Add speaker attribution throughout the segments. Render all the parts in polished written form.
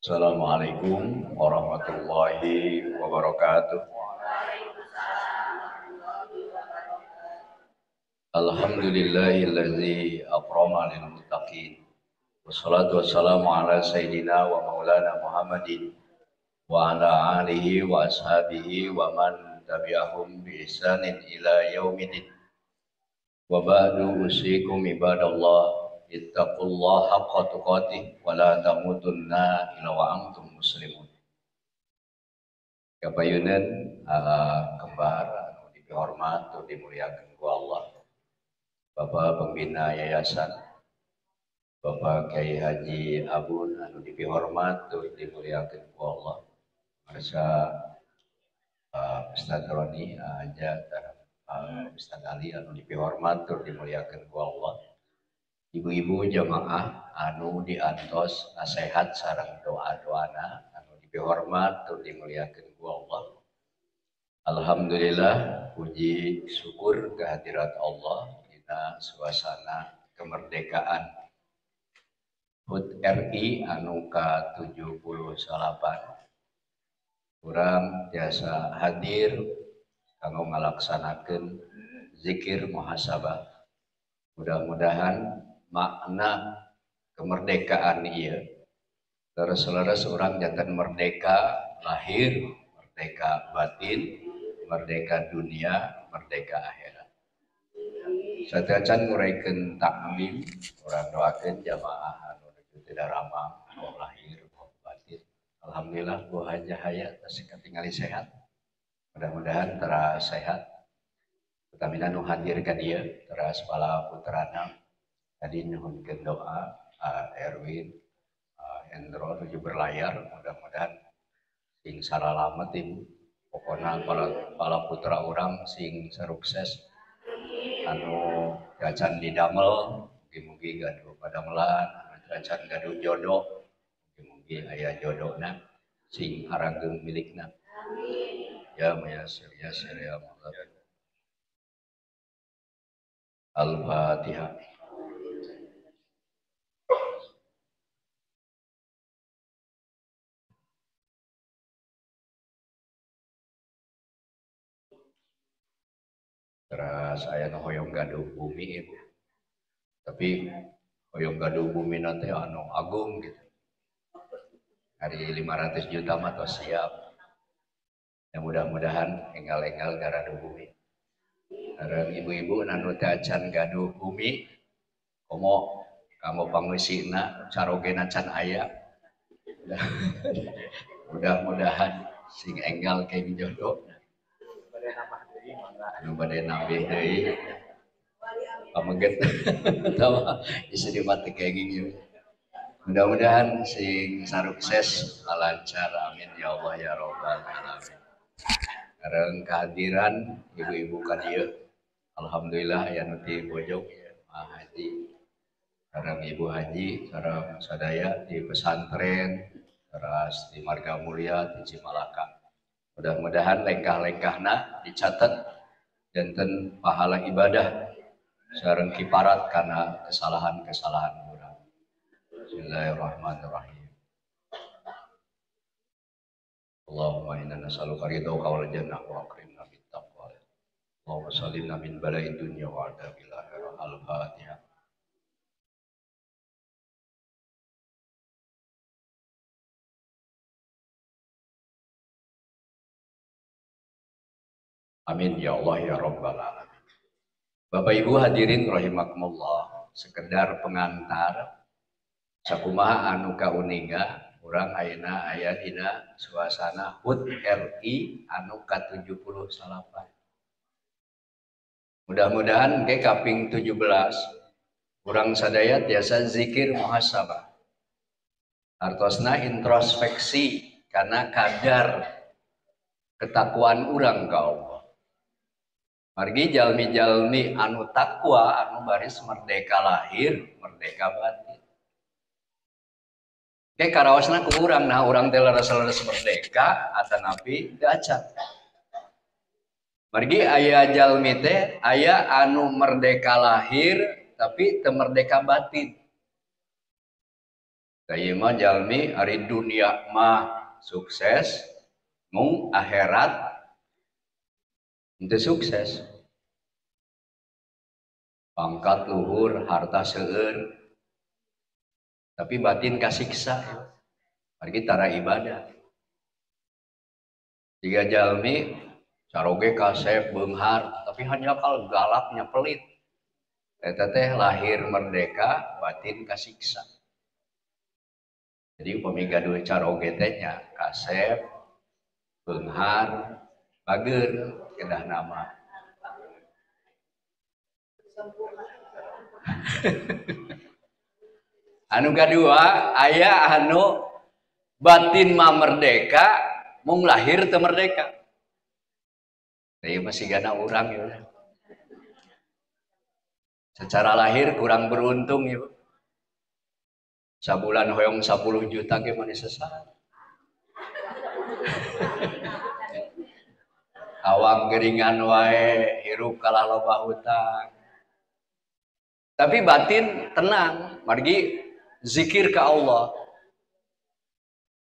Speaker 1: Assalamualaikum warahmatullahi wabarakatuh. Alhamdulillahillazi akrama lil muttaqin. Wassalatu wassalamu ala sayyidina wa maulana Muhammadin wa ala alihi wa ashabihi wa man tabi'ahum bi ihsanin ila yaumidin. Wa ba'du, usikum ibadallah, ittaqullaha haqqa tuqatih wa la tamutunna illa wa antum muslimun. Kapayunan kembar anu dihormat tur dimuliakeun ku Allah. Bapak pembina yayasan, Bapak Kiai Haji Abun anu dihormat tur dimuliakeun ku Allah. Marsa Ustaz Roni aja Ustaz Ali anu dihormat tur dimuliakeun ku Allah. Ibu-ibu jamaah anu diantos nasihat sareng doa-doana anu dihormat tur dimuliakeun ku Allah. Alhamdulillah, puji syukur kehadirat Allah dina suasana kemerdekaan HUT RI anu ka-78. Urang tiasa hadir kanggo ngalaksanakeun zikir muhasabah. Mudah-mudahan makna kemerdekaan ieu leres-leres urang janten merdeka lahir, merdeka batin, merdeka dunia, merdeka akhirat. Sateuacan nguraikeun takmim, urang doakeun jamaah anu nuju teu daramang, boh lahir, boh batin. Alhamdulillah boh haja haya tos katingali sehat. Mudah-mudahan teras sehat. Utamina nu hadir ka dieu teras pala putrana. Tadi nyuhunkeun doa Erwin, Hendro nuju berlayar, mudah-mudahan sing saralamet ibu. Pokona pala putra urang sing sukses. Anu gacan didamel, mugi-mugi gaduh padamelan, anu gacan gaduh jodoh, mugi-mugi aya jodona sing harageng milikna. Ya mayasir yasir ya Allah. Al-Fatihah. Terus aya nu hoyong gaduh bumi ibu, tapi hoyong gaduh bumi nanti anu agung gitu. Hari 500 juta mah tos siap. Ya mudah-mudahan enggal-enggal gaduh bumi. Sareng ibu-ibu anu teu acan gaduh bumi, komo kanggo pangeusina carogena can aya. Mudah-mudahan sing enggal keng jodoh. Anu bade nambih deui pameget atawa istri mah teu kenging ieu. Mudah-mudahan sing sarukses lancar, amin ya Allah ya rabbal alamin. Sareng kehadiran ibu-ibu ka dieu, alhamdulillah aya nu ti Bojong ya, Pak Haji, sareng Ibu Haji, sareng sadaya di pesantren, teras di Marga Mulia di Cimalaka. Mudah-mudahan lengkah-lengkahna dicatat janten pahala ibadah sareng kiparat karena kesalahan-kesalahan urang. Bismillahirrahmanirrahim. Allahumma inna nas'aluka ridhoka wal jannah wa akrimna bit taqwa. Allahumma sallimna min bala'id dunya wa adzabil akhirah. Al-Fatihah. Amin ya Allah ya Rabbal alamin. Bapak Ibu hadirin rahimakumullah, sekedar pengantar sakumaha anu kauninga urang ayeuna aya dina suasana HUT RI anu ka-78. Mudah-mudahan ke kaping 17 urang sadaya tiasa zikir muhasabah. Artosna introspeksi karena kadar ketakwaan urang ka Allah. Margi jalmi-jalmi anu takwa anu baris merdeka lahir, merdeka batin. Ke karaosna ku urang, nah urang teh leres-leres merdeka atanapi teu acan. Margi aya jalmi teh aya anu merdeka lahir tapi teu merdeka batin. Tah ieu mah jalmi ari dunia mah sukses, mung akhirat henteu sukses. Pangkat luhur, harta seueur, tapi batin kasiksa. Margi tara ibadah. Tiga jalmi caroge kasep beunghar, tapi hanjakal galaknya pelit. Eta teh lahir merdeka, batin kasiksa. Jadi upami gaduh caroge teh nya kasep, beunghar, bager kedah nama. Anu kadua aya anu batin mah merdeka, mung lahir teu merdeka. Ieu mah sigana urang ieu. Secara lahir kurang beruntung ieu. Sabulan hoyong 10 juta ge mah sesat. Awak geringan wae, hirup kalah loba hutang. Tapi batin tenang, margi zikir ke Allah.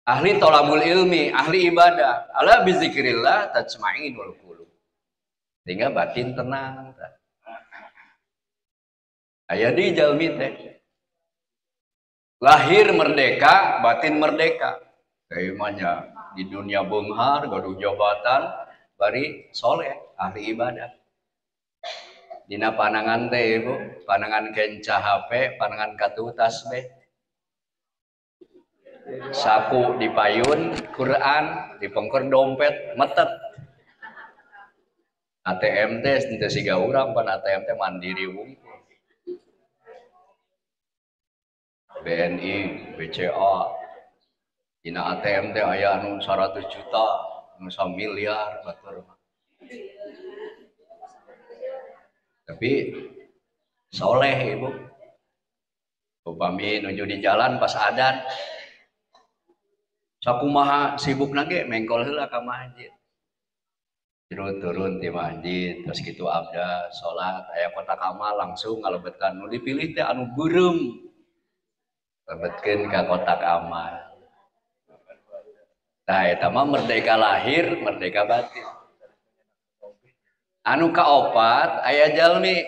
Speaker 1: Ahli tolabul ilmi, ahli ibadah. Ala bizikrillah tajma'inul qulub. Sehingga batin tenang. Aya di jalmi teh. Lahir merdeka, batin merdeka. Kayak di dunia beunghar, gaduh jabatan, bari soleh, ahli ibadah. Dina panangan teh ibu, panangan kenca HP, panangan katu tasbih. Saku di payun, Quran, dipengker dompet, metet. ATM teh henteu siga urang pan ATM teh mandiri wungkul. BNI, BCA, dina ATM teh aya anu 100 juta, anu 1 miliar batur mah. Tapi soleh ibu. Upami nuju di jalan pas adan. Sakumaha sibukna ge mengkol heula ka masjid. Turun di masjid terus kitu abda salat aya kotak amal langsung ngalebetkan nu dipilih teh anu beureum. Lebetkeun ka kotak amal. Tah eta mah merdeka lahir, merdeka batin. Anu kaopat aya jalmi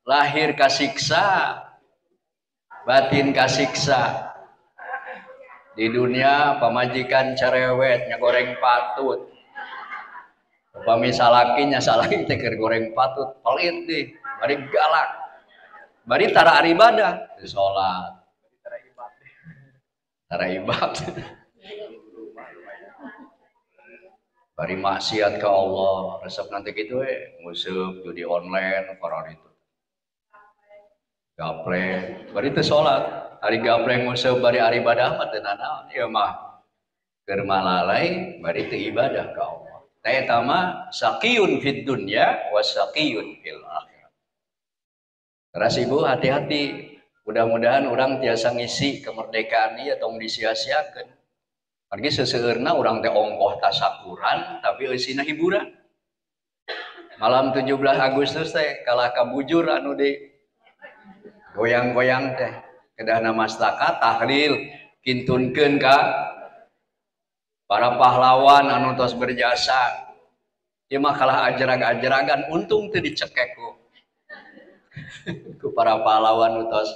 Speaker 1: lahir kasiksa, batin kasiksa. Di dunia pamajikan cerewet nyagoreng patut. Upami salaki nya salaki teh keur goreng patut, pelit deh, bari galak. Bari tara ibadah, salat. Tara ibadah. Bari maksiat ke Allah, resep nanti gitu nguseup judi online koron itu. Gaple, bari teu salat. Ari gaple nguseup bari ari ibadah mah teu nanaon, ieu mah keur malalai bari teu ibadah ka Allah. Tah eta mah saqiyun fid dunya wa saqiyun fil akhirah. Teras ibu hati-hati, mudah-mudahan urang tiasa ngisi kemerdekaan ieu tong disia-siakeun. Margi seseueurna urang teh ongkoh tasakuran tapi eusina hiburan. Malam 17 Agustus teh kalah kabujur anu di goyang-goyang teh. Kedahna mastaka tahlil kintunkeun ka para pahlawan anu tos berjasa. Ieu mah kalah ajrag-ajragan untung teu dicekek ku para pahlawan nu tos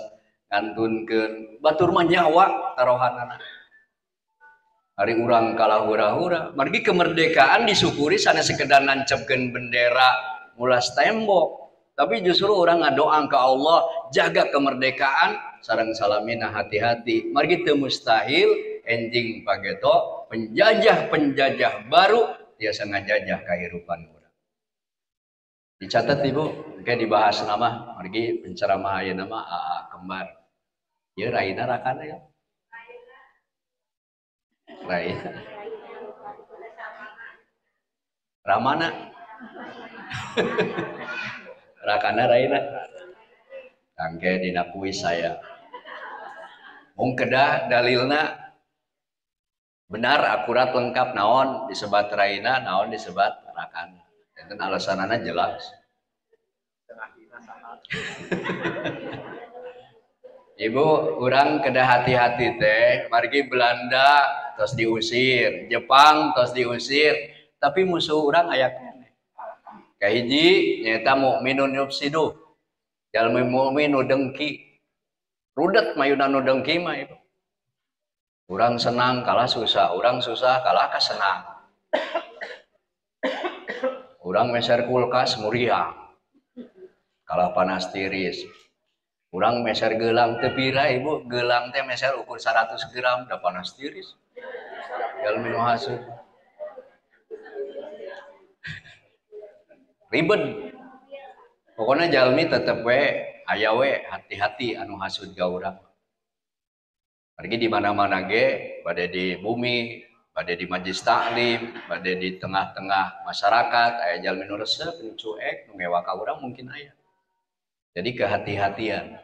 Speaker 1: ngantunkeun. Batur mah nyawa tarohanana. Hari urang kalah hura-hura. Margi kemerdekaan disyukuri sana sekedar nancepkeun bendera mulas tembok. Tapi justru orang ngadoa ke Allah jaga kemerdekaan sareng salamina hati-hati. Margi teu mustahil enjing pageto penjajah-penjajah baru tiasa ngajajah kahirupan urang. Dicatat ibu, engke dibahas nama margi penceramah ayeuna mah AA kembar. Ieu raina rakana ya. Raina. Ramana. Rakana raina. Tangke dina kuis saya. Mung kedah dalilna benar akurat lengkap naon disebat raina naon disebat rakana. Enten alasanana jelas. Ibu, urang kedah hati-hati teh, margi Belanda tos diusir, Jepang tos diusir, tapi musuh urang aya keneh. Kahiji nyaeta mukminun yufsidu. Jalmi mukmin nu dengki. Rudet mayuna nu dengki mah ibu. Urang senang kalah susah, urang susah kalah ka senang. Urang meser kulkas muriang. Kalah panas tiris. Urang meser gelang teu pira ibu, gelang teh meser ukur 100 gram da panas tiris. Jalmi nu hasud. Ribet. Pokoknya jalmi tetep we aya we hati-hati anu hasud ka urang. Pergi di mana-mana ge, bade di bumi, bade di majlis taklim, bade di tengah-tengah masyarakat, aya jalmi nu resep, nu cuek, nu ngewa ka urang mungkin aya. Jadi kehati-hatian.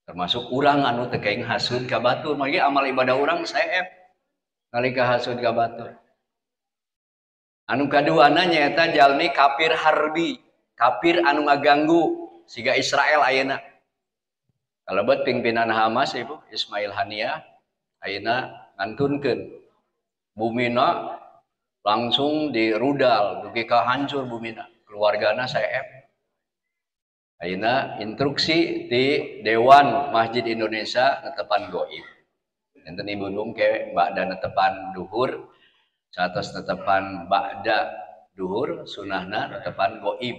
Speaker 1: Termasuk urang anu teu kaing hasud ka batur, magi amal ibadah urang seep nalika hasud ka batur. Anu kaduana nyaeta jalmi kafir harbi, kafir anu ngaganggu siga Israel ayeuna. Kalebet pimpinan Hamas ibu Ismail Haniyah ayeuna ngantunkeun bumina langsung dirudal dugi ka hancur bumina, keluargana seep. Ayeuna instruksi di Dewan Masjid Indonesia netepan goib. Enten ibu ke ba'da netepan duhur, satos netepan ba'da duhur sunahna netepan goib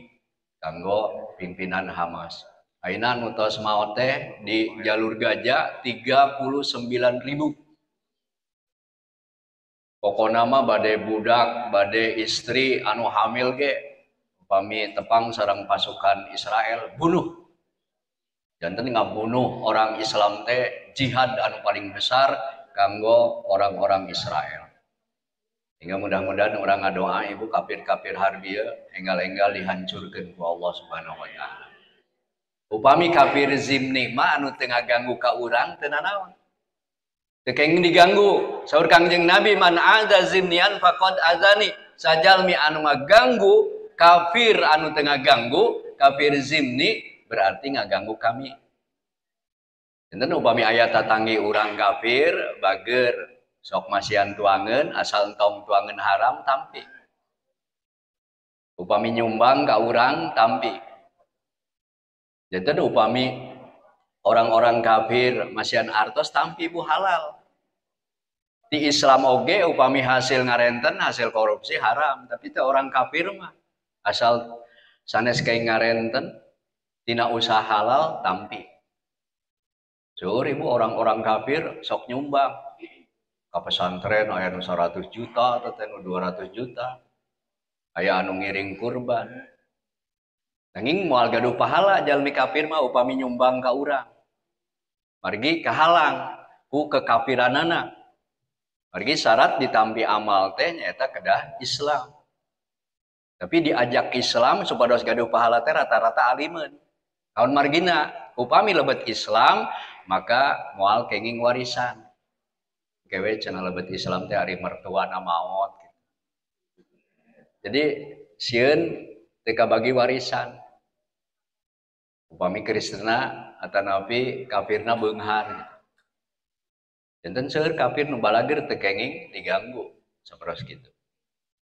Speaker 1: kanggo pimpinan Hamas. Ayeuna nu tos maot teh di jalur Gaza 39.000. Pokona mah bade budak, bade istri anu hamil ge upami tepang sareng pasukan Israel bunuh. Janten ngabunuh orang Islam teh jihad anu paling besar kanggo orang-orang Israel. Hingga mudah-mudahan orang ngadoa ibu kafir-kafir harbieu enggal-enggal dihancurkeun ku Allah Subhanahu wa taala. Upami kafir zimni mah anu teu ngaganggu ka urang teu nanaon. Teu kenging diganggu. Saur Kangjeng Nabi man adza zimnian faqad azani. Sajalmi anu ngaganggu kafir anu teu ngaganggu, kafir zimni berarti ngaganggu kami. Enten upami aya tatanggi urang kafir bager sok masihan tuangeun asal entong tuangeun haram tampi. Upami nyumbang ka urang tampi. Janten upami orang-orang kafir masihan artos tampi bu halal. Di Islam oge upami hasil ngarenten hasil korupsi haram, tapi teh orang kafir mah asal sanes kaing ngarenten tina usaha halal tampi. Seueur ibu orang-orang kafir sok nyumbang ka pesantren aya nu 100 juta atau nu 200 juta. Aya anu ngiring kurban. Nanging moal gaduh pahala jalmi kafir mah upami nyumbang ka urang. Margi kahalang ku kekafiranana. Margi syarat ditampi amal teh nyaeta kedah Islam. Tapi diajak Islam supados gaduh pahala teh rata-rata alimeun. Kaun margina upami lebet Islam maka moal kenging warisan. Kewe cenah lebet Islam teh ari mertuana maot gitu. Jadi sieun teu kabagi warisan. Upami Kristena atanapi kafirna beunghar. Janten seueur kafir nu balageur teu kenging diganggu saperos kitu.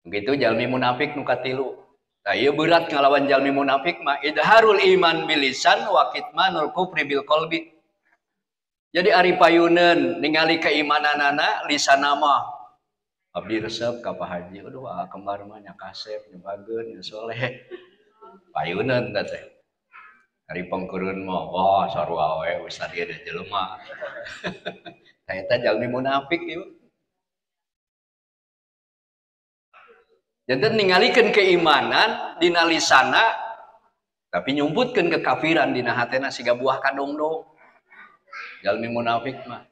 Speaker 1: Begitu jalmi munafik nu katilu. Tah ieu berat ngalawan jalmi munafik mah idharul iman bilisan wa kitmanul kufri bil qalbi. Jadi ari payuneun ningali keimananana lisanna mah abdi resep ka Pak Haji, aduh kembar mah nya kasep nya bageun nya soleh. Payuneun teh. Ari pengkurun mah wah sarua we ustad ieu jelema. Tah eta jalmi munafik ieu. Janten ningalikeun keimanan dina lisana tapi nyumputkeun kekafiran dina hatena siga buah kadongdong. Jalmi munafik mah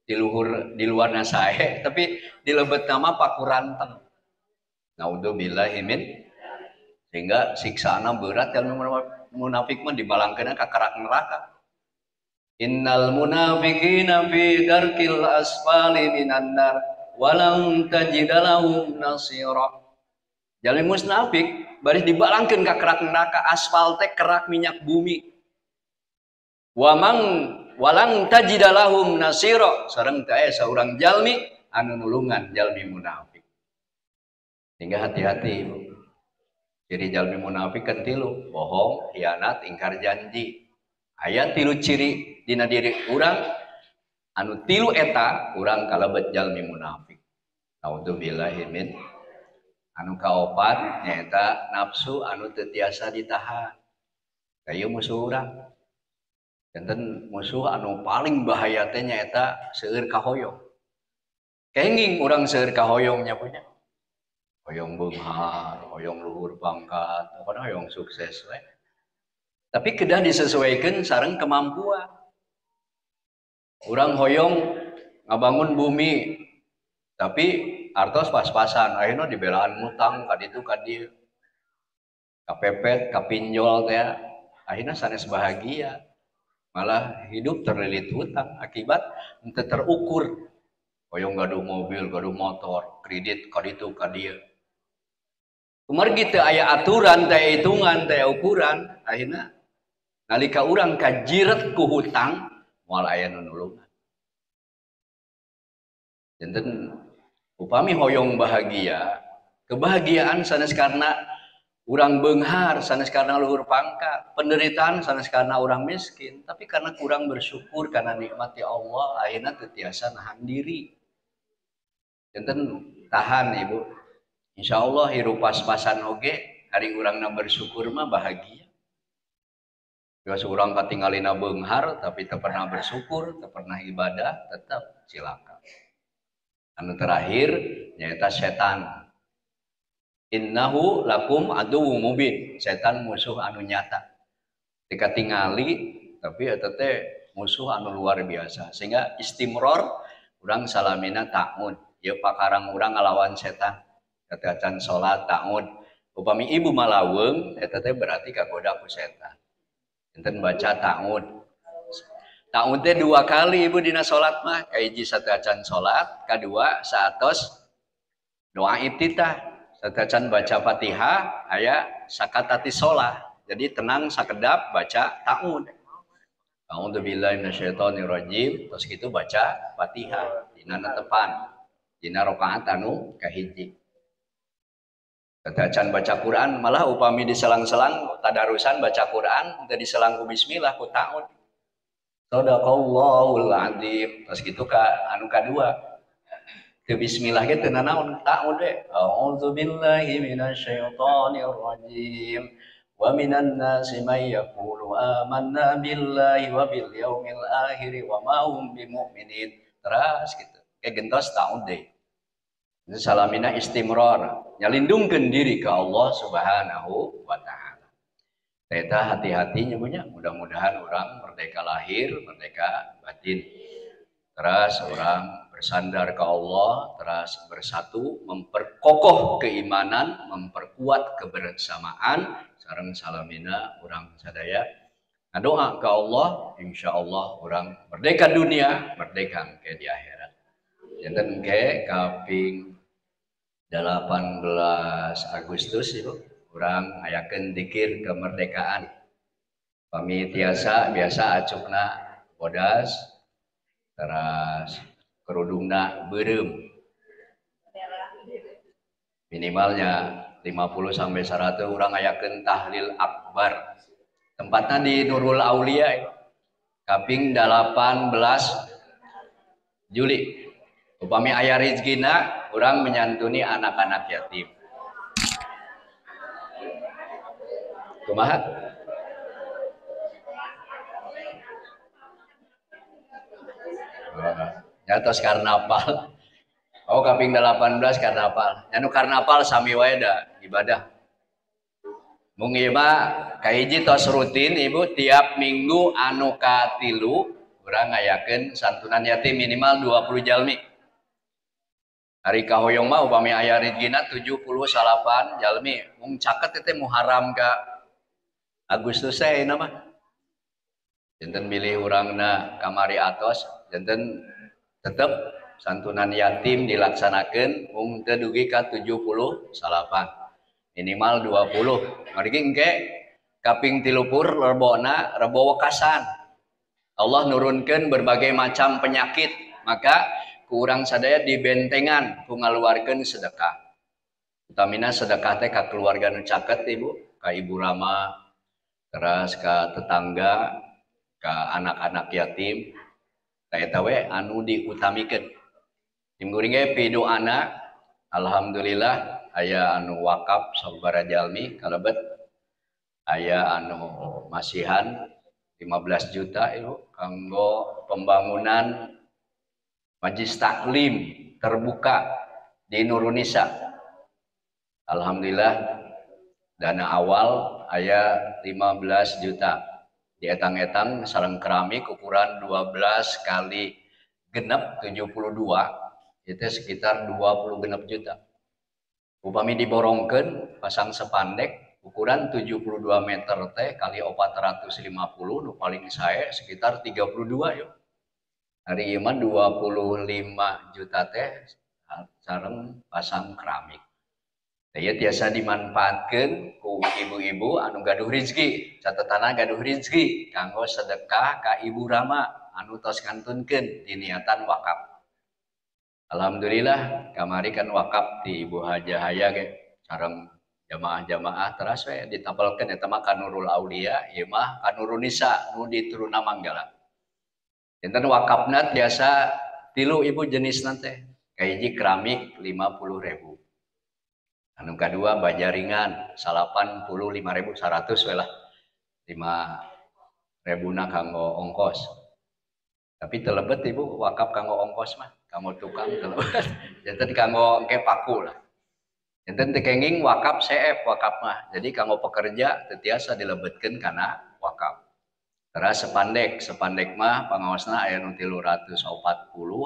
Speaker 1: di luhur di luarna sae tapi di lebet nama pakuranteng. Naudzubillahi min sehingga siksaana berat jalmi munafik mah dibalangkeun ka kerak neraka. Innal munafiqina fi darkil asfali minan nar walan tajidalahum nasira. Jalmi munafik baris dibalangkeun ka kerak neraka, aspal teh kerak minyak bumi. Wa man walang tajidalahum nasira sareng teu aya saurang jalmi anu nulungan jalmi munafik. Sehingga hati-hati ibu. Ciri jalmi munafik kan tilu, bohong, khianat, ingkar janji. Aya tilu ciri dina diri urang anu tilu eta urang kalebet jalmi munafik. Naudzubillahi min. Anu kaopat nyaeta nafsu anu teu tiasa ditahan. Kayu musuh urang. Janten musuh anu paling bahaya teh nyaeta seueur kahoyong. Kenging urang seueur kahoyong nya punya. Hoyong beunghar, hoyong luhur pangkat, pokona hoyong sukses we. Tapi kedah disesuaikan sareng kemampuan. Urang hoyong ngabangun bumi, tapi artos pas-pasan, akhirnya dibelaan ngutang ka ditu ka dieu. Kapepet, kapinjol teh, akhirnya sanes bahagia. Malah hidup terlilit hutang akibat henteu terukur. Hoyong gaduh mobil, gaduh motor, kredit ka ditu ka dieu. Kumargi teu aya aturan, teu aya hitungan, teu aya ukuran, akhirna nalika urang kajiret ku hutang, moal aya nu nulungan. Janten upami hoyong bahagia, kebahagiaan sanes karena urang beunghar, sanes karena luhur pangkat, penderitaan sanes karena urang miskin, tapi karena kurang bersyukur karena nikmat ya Allah, akhirna teu tiasa nahan diri. Janten tahan ibu. Insya Allah hirup pas-pasan oge, hari urangna bersyukur mah bahagia. Biasa urang katinggalina beunghar tapi teu pernah bersyukur, teu pernah ibadah, tetap cilaka. Anu terakhir nyaeta setan. Innahu lakum aduwwum mubin. Setan musuh anu nyata. Teu katingali tapi eta teh musuh anu luar biasa. Sehingga istimror urang salamina taun. Ieu pakarang urang ngalawan setan. Katacan salat taun. Upami ibu malaweung eta teh berarti kagoda ku setan. Enten baca taun. Taun teh dua kali ibu dina salat mah, kahiji satacan salat, kadua saatos doa iftitah. Satacan baca Fatihah aya sakatati sholah. Jadi tenang sakedap baca taun. A'udzubillahi minasyaitonirrajim, terus gitu baca Fatihah dina netepan. Dina rakaat anu kahiji. Satacan baca Quran malah upami diselang-selang tadarusan baca Quran teu diselang ku bismillah ku taun. Shadaqallahul azim. Terus gitu ka anu kadua. Teu bismillah ge teu nanaon taun we. A'udzubillahi minasyaitonirrajim. Wa minan nasi may yaqulu amanna billahi wa bil yaumil akhir wa ma hum bimu'minin. Terus gitu. Kayak gentos taun deui. Salamina istimrar, nyalindungkeun diri ke Allah Subhanahu wa taala. Eta hati-hati punya, mudah-mudahan orang merdeka lahir, merdeka batin. Terus orang bersandar ke Allah, terus bersatu, memperkokoh keimanan, memperkuat kebersamaan, sareng salamina orang sadaya. Ngadoa ke Allah, insya Allah orang merdeka dunia, merdeka ke di akhirat. Janten ke kaping 18 Agustus ibu, urang ngayakeun dikir kemerdekaan. Pami tiasa biasa acukna bodas, teras kerudungna beureum. Minimalnya 50 sampai 100 urang ngayakeun tahlil akbar. Tempatnya di Nurul Aulia ibu. Kaping 18 Juli. Upami aya rezekina urang menyantuni anak-anak yatim. Kumaha? Ya tos karnaval. Oh kaping 18 karnaval. Anu karnaval sami wae da ibadah. Mung ieu mah kahiji tos rutin ibu tiap minggu anu katilu urang ngayakeun santunan yatim minimal 20 jalmi. Hari kahoyong mah upami aya rezekina 78 jalmi. Mung caket teh Muharram ka Agustus teh ayeuna mah. Janten milih urangna kamari atos, janten tetep santunan yatim dilaksanakeun mung teu dugi ka 78. Minimal 20. Margi engke kaping 30 rebona rebo wekasan. Allah nurunkeun berbagai macam penyakit, maka ku urang sadaya dibentengan ku ngaluarkeun sedekah. Utamina sedekah teh ka keluarga nu caket ibu, ka ibu rama, teras ka tetangga, ka anak-anak yatim. Ka eta we anu diutamikeun. Sim kuring ge pidoana alhamdulillah aya anu wakaf sabaraha jalmi kalebet, aya anu masihan 15 juta ibu kanggo pembangunan majlis taklim terbuka di Nurunisa. Alhamdulillah dana awal aya 15 juta. Dietang-etang sareng keramik ukuran 12 kali genep 72 itu sekitar 20 genep juta. Upami diborongkeun pasang sepandek ukuran 72 meter teh kali 450 nu paling sae sekitar 32 yuk. Hari ieu mah 25 juta teh sareng pasang keramik. Ieu tiasa dimanfaatkeun ku ibu-ibu anu gaduh rezeki, catetana gaduh rezeki kanggo sedekah ka ibu rama anu tos ngantunkeun diniatan wakaf. Alhamdulillah kamari kan wakaf di Ibu Hajah Haya ge sareng jamaah-jamaah teras we ditapelkeun eta mah ka Nurul Aulia, ieu mah ka Nurunisa nu di Teruna Manggala. Enten wakafna tiasa tilu ibu jenisna teh. Kahiji keramik 50.000. Anu kadua baja ringan 85.100 we lah. 5.000-na kanggo ongkos. Tapi telebet ibu wakaf kanggo ongkos mah, kanggo tukang telebet. Janten kanggo engke paku lah. Janten teu kenging wakaf CF wakaf mah. Jadi kanggo pekerja teu tiasa dilebetkeun kana wakaf. Teras sepandek, sepandek mah pangaosna aya nu 340,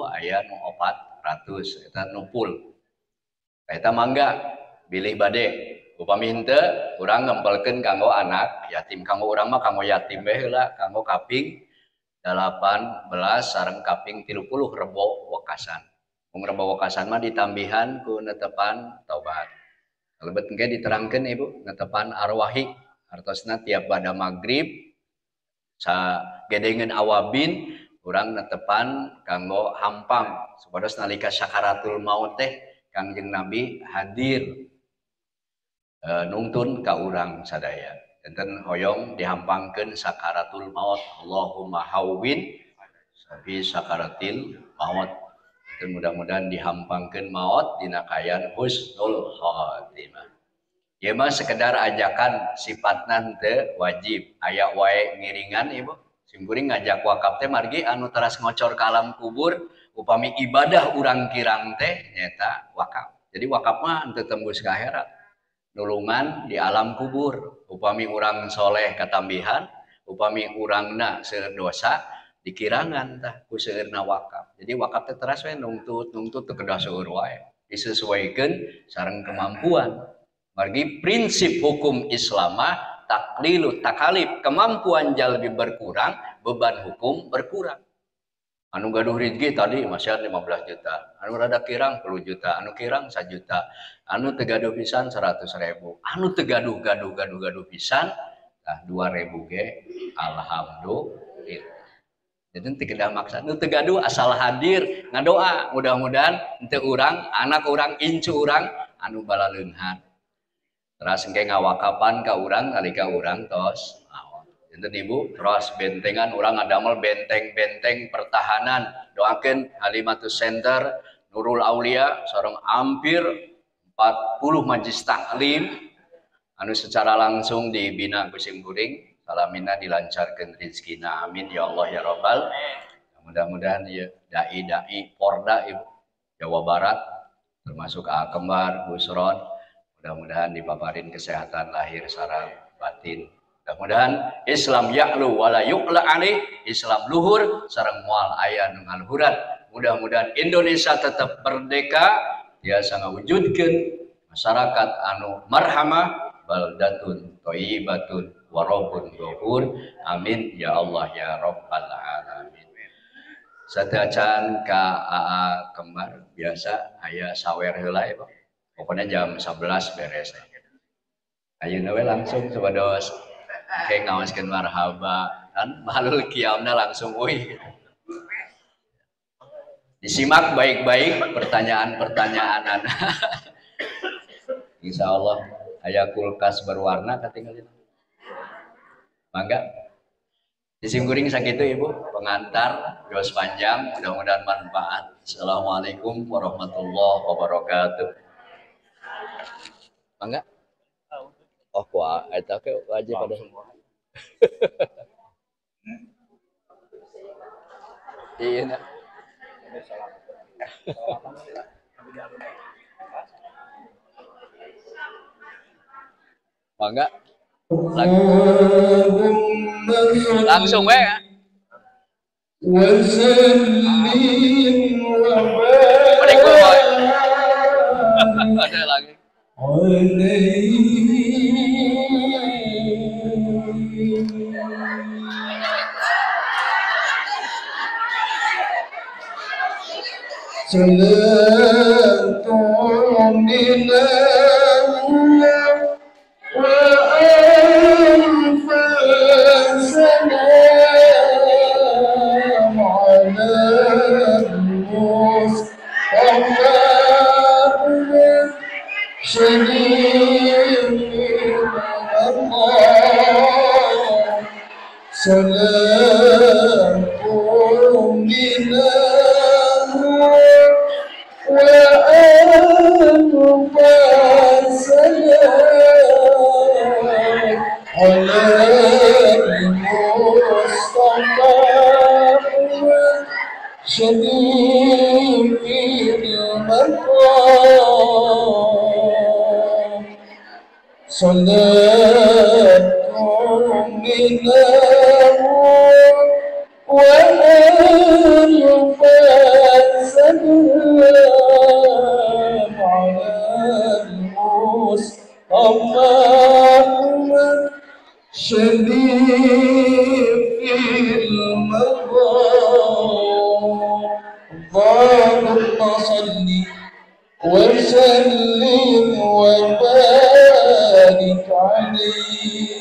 Speaker 1: aya nu 400, eta nu full. Eta mangga bilih bade. Upami henteu urang ngempelkeun kanggo anak yatim, kanggo urang mah kanggo yatim we heula, kanggo kaping 18 sareng kaping 30 rebo wekasan. Mung rebo wekasan mah ditambihan ku netepan taubat. Lebet engke diterangkeun ibu netepan arwahi, artosna tiap bada magrib sa gedengeun awabin urang netepan kanggo hampang supados nalika sakaratul maut teh Kangjeng Nabi hadir nungtun ka urang sadaya. Enten hoyong dihampangkeun sakaratul maut, Allahumma hawwin fi sakaratil maut. Enten mudah-mudahan dihampangkeun maut dina kaayaan husnul khatimah. Ieu mah sekedar ajakan sifatna henteu wajib. Aya wae ngiringan ibu. Simkuring ngajak wakaf teh margi anu teras ngocor ka alam kubur upami ibadah urang kirang teh nyaeta wakaf. Jadi wakaf mah henteu tembus ka akhirat. Nulungan di alam kubur. Upami urang soleh katambihan, upami urangna seueur dosa dikirangan tah ku seueurna wakaf. Jadi wakaf teh teras we nungtut nungtut teu kedah seueur wae. Disesuaikeun sareng kemampuan. Margi prinsip hukum Islam mah taklilu takalif, kemampuan jalmi berkurang, beban hukum berkurang. Anu gaduh rezeki tadi masih 15 juta, anu rada kirang 10 juta, anu kirang 1 juta, anu teu gaduh pisan 100.000, anu teu gaduh gaduh gaduh gaduh pisan tah 2.000 ge alhamdulillah. Jadi teu kedah maksa, nu teu gaduh asal hadir ngadoa, mudah-mudahan henteu urang, anak urang, incu urang anu balaleunghan. Teras engke ngawakapan ka urang nalika urang tos maot. Enten ibu teras bentengan urang ngadamel benteng-benteng pertahanan. Doakeun Halimatus Center Nurul Aulia sareng hampir 40 majlis taklim anu secara langsung dibina ku sim kuring, salamina dilancarkeun rezekina. Amin ya Allah ya Rabbal. Mudah-mudahan ya dai-dai Porda ibu Jawa Barat termasuk A Kembar, Busron, mudah-mudahan dipaparin kesehatan lahir sareng batin. Mudah-mudahan Islam ya'lu wala yu'la alaih, Islam luhur sareng moal aya nu ngaluhuran. Mudah-mudahan Indonesia tetap merdeka, tiasa ngawujudkeun masyarakat anu marhamah, baldatun thayyibatun wa rabbun ghafur. Amin ya Allah ya Rabbal alamin. Sateuacan ka AA Kembar biasa aya sawer heula ya, Pak. Pokoknya jam 11 beres. Ayeuna we langsung supados engke ngaoskeun marhaba. Kan mahalul qiyamna langsung uih gitu. Disimak baik-baik pertanyaan-pertanyaan anak. Insya Allah aya kulkas berwarna katinggalin. Mangga. Disimkuring sakitu Ibu, pengantar dos panjang, mudah-mudahan manfaat. Assalamualaikum warahmatullahi wabarakatuh. Mangga. Oh, kuah eta ke wajib pada. Iya. Mangga. Langsung we ya. Ada lagi.
Speaker 2: وسلم وبارك عليه.